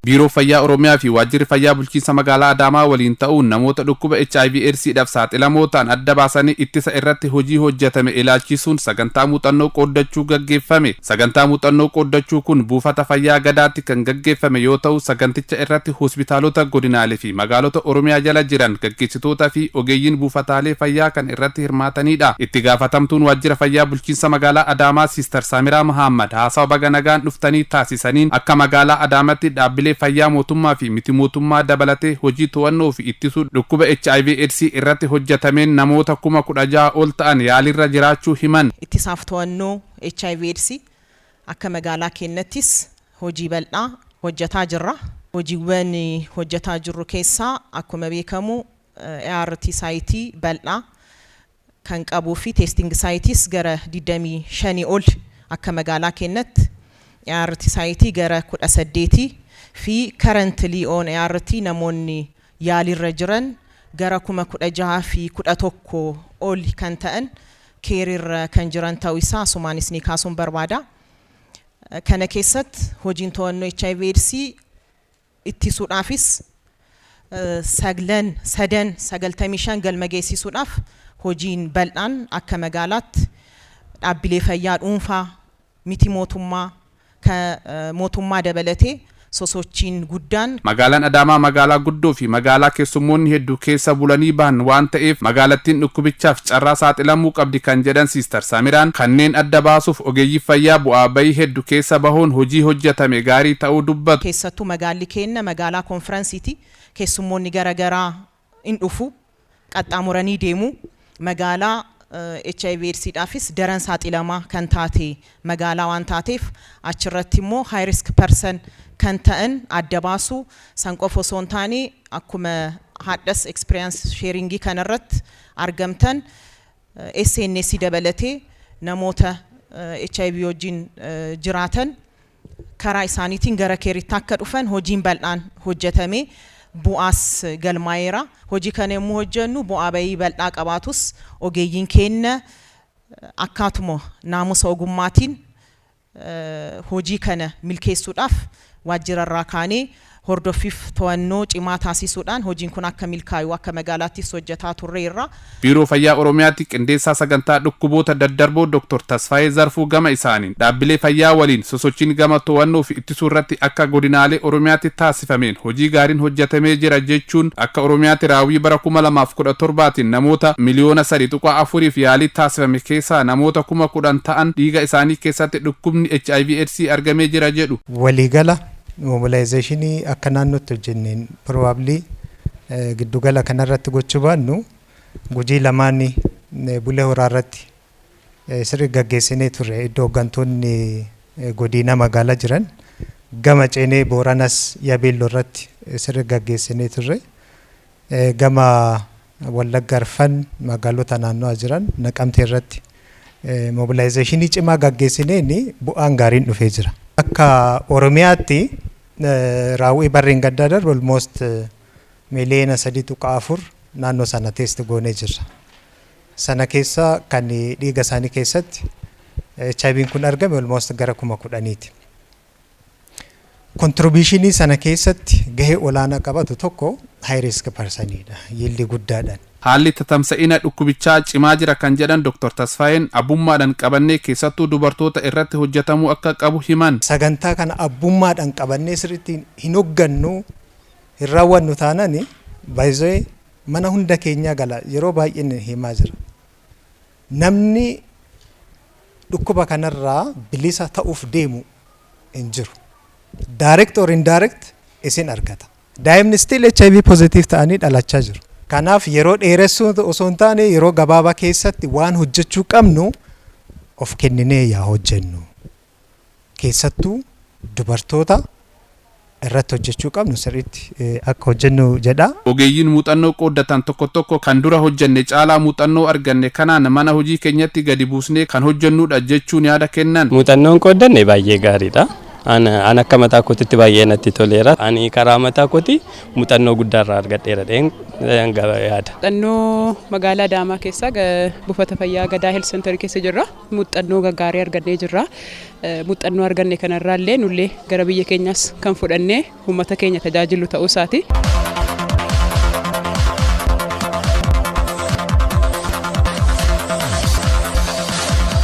Biiroo Fayyaa Oromiyaa fi Waajjirri Fayyaa Bulchiinsa Magaalaa Adaamaa waliin ta'uun namoota dhukkuba HIV AIDSidhaaf saaxilamoo ta'an adda baasanii ittisa irratti hojii hojjetame ilaalchisuun sagantaa muuxannoo qooddachuu gaggeeffame. Sagantaa muuxannoo qooddachuu kun buufata fayyaa Gadaatti kan gaggeeffame yoo ta'u, saganticha irratti hospitaalota godinaalee fi magaalota Oromiyaa jala jiran gaggeessitoota fi ogeeyyiin buufataalee fayyaa kan irratti hirmaatanidha. Itti gaafatamtuun Waajjira Fayyaa Bulchiinsa Magaalaa Adaamaa Siistar Saamiraa Mahammad haasawa baga nagaan dhuftanii taasisaniin, akka magaalaa Adaamaatti dhaabbilee fayyaa mootummaa fi miti mootummaa dabalatee hojii to'annoo fi ittisuu dhukkuba HIV AIDS irratti hojjetameen namoota 16,000 ol ta'an yaalirra jiraachuu himan. Ittisaaf to'annoo HIV AIDS akka magaalaa keenyattis hojii bal'aa hojjetaa jirra. Hojiiwwan hojjetaa jirru keessaa akkuma beekamu ART site bal'aa kan qabuu fi testing siteis gara 25 ol, akka magaalaa keenyatti ART site gara 18 fi currently on ART namoonni yaalirra jiran gara 16,011 ol kan ta'an careirra kan jiran ta'uu isaa asumaanis ni kaasuun barbaada. Kana keessatti hojiin to'annoo HIV AIDS ittisuudhaafis saglan sadan 95 galma geessisuudhaaf hojiin bal'aan akka magaalaatti dhaabbilee fayyaa dhuunfaa, miti mootummaa, mootummaa dabalatee sosochiin guddaan. Magaalaan Adaamaa magaalaa guddoo fi magaalaa keessummoonni hedduu keessa bulanii bahan waan ta'eef magaalattiin dhukkubichaaf carraa saaxilamuu qabdi kan jedhan Siistar Saamiraan, kanneen adda baasuuf ogeeyyii fayyaa bu'aa bayii hedduu keessa bahuun hojii hojjetame gaarii ta'uu dubbatu. Keessattuu magaalli keenya magaalaa konferensiiti. Keessummoonni garaagaraa in dhufu, qaxxaamuranii deemu. Magaalaa HIV AIDSidhaafis daran saaxilamaa kan taate magaalaa waan taateef, achirratti immoo high risk person kan ta'an adda baasu san qofa osoo hin taane, akkuma hadhas experience sharingii kanarratti argamtan, SNS dabalatee namoota HIV wajjin jiraatan karaa isaaniitiin gara careitti akka dhufan hojiin bal'aan hojjetame bu'aas galmaa'eera. Hojii kana yommuu hojjennu bu'aa bayii bal'aa qabaatus, ogeeyyiin keenya akkaatuma naamusa ogummaatiin hojii kana milkeessuudhaaf waajjirarraa kaanee hordoffiif to'annoo cimaa taasisuudhaan hojiin kun akka milkaa'u akka magaalaattis hojjetaa turreerra. Biiroo Fayyaa Oromiyaatti qindeessaa sagantaa dhukkuboota daddarboo Dr. Tasfaayee Zarfuu gama isaaniin, dhaabbilee fayyaa waliin sosochiin gama to'annoo fi ittisuu irratti akka godinaalee Oromiyaatti taasifameen hojii gaariin hojjetamee jira jechuun, akka Oromiyaatti raawwii bara 2017tiin namoota miliyoona 3.4f yaalii taasifame keessaa namoota 10,000 ta'an dhiiga isaanii keessatti dhukkubni HIV AIDS argamee jira jedhu. Waliigala mobilizationii akka naannootti hojjenneen probably giddugala kanarratti gochuu baannu, Gujii lamaan Bulee Horaa irratti sirri gaggeessinee turre, iddoo hooggantoonni godina magaalaa jiran. Gama ceenee Booranas Yabeelloo irratti sirri gaggeessinee turre. Gama Wallagga Arfan magaalota naannoo jiran Naqamtee irratti mobilizationii cimaa gaggeessineen bu'aan gaariin dhufee jira. Akka Oromiyaatti raawwii barreen gaddaa darbe almost miliyoona 3.4 naannoo sana test goonee jirra. Sana keessa kan dhiiga isaanii keessatti HIV'n kun argame almost gara 10,000ti. Contributionii sana keessatti gahee olaanaa qabatu tokko high risk personiidha. Yieldii guddaadhaan. Haalli tatamsa'ina dhukkubichaa cimaa jira kan jedhan Dr. Tasfaayeen, abbummaadhaan qabannee keessattuu dubartoota irratti hojjetamuu akka qabu himan. Sagantaa kana abbummaadhaan qabannee sirriitti hin hoggannu, hin raawwannu taanani baay'ee mana hunda keenyaa gala, yeroo baay'een himaa jira. Namni dhukkuba kanarraa bilisa ta'uuf deemu hin jiru. Direct or indirect isin argata. Daa'imni still HIV positive ta'anii dhalachaa jiru. Kanaaf yeroo dheeressuu osoo hin taane, yeroo gabaabaa keessatti waan hojjechuu qabnu of kenninee yaa hojjennu. Keessattuu dubartoota irratti hojjechuu qabnu sirriitti akka hojjennu jedha. Ogeeyyiin muuxannoo qooddatan tokko tokko, kan dura hojjenne caalaa muuxannoo arganne kanaan mana hojii keenyatti gadi buusnee kan hojjennudha jechuun yaada kennan. Muuxannoon qooddanne baay'ee gaariidha. An akka mataa kootitti baay'ee natti toleera. Ani karaa mataa kooti muuxannoo guddaa irraa argadheera dheen Yaada. Muuxannoo magaalaa Adaamaa keessaa buufata fayyaa Gadaa Health Center keessa jirra. Muuxannoo gaggaarii argannee jirra. Muuxannoo arganne kanarraallee nullee gara biyya keenyaas kan fudhannee uummata keenya tajaajilu ta'uu isaati.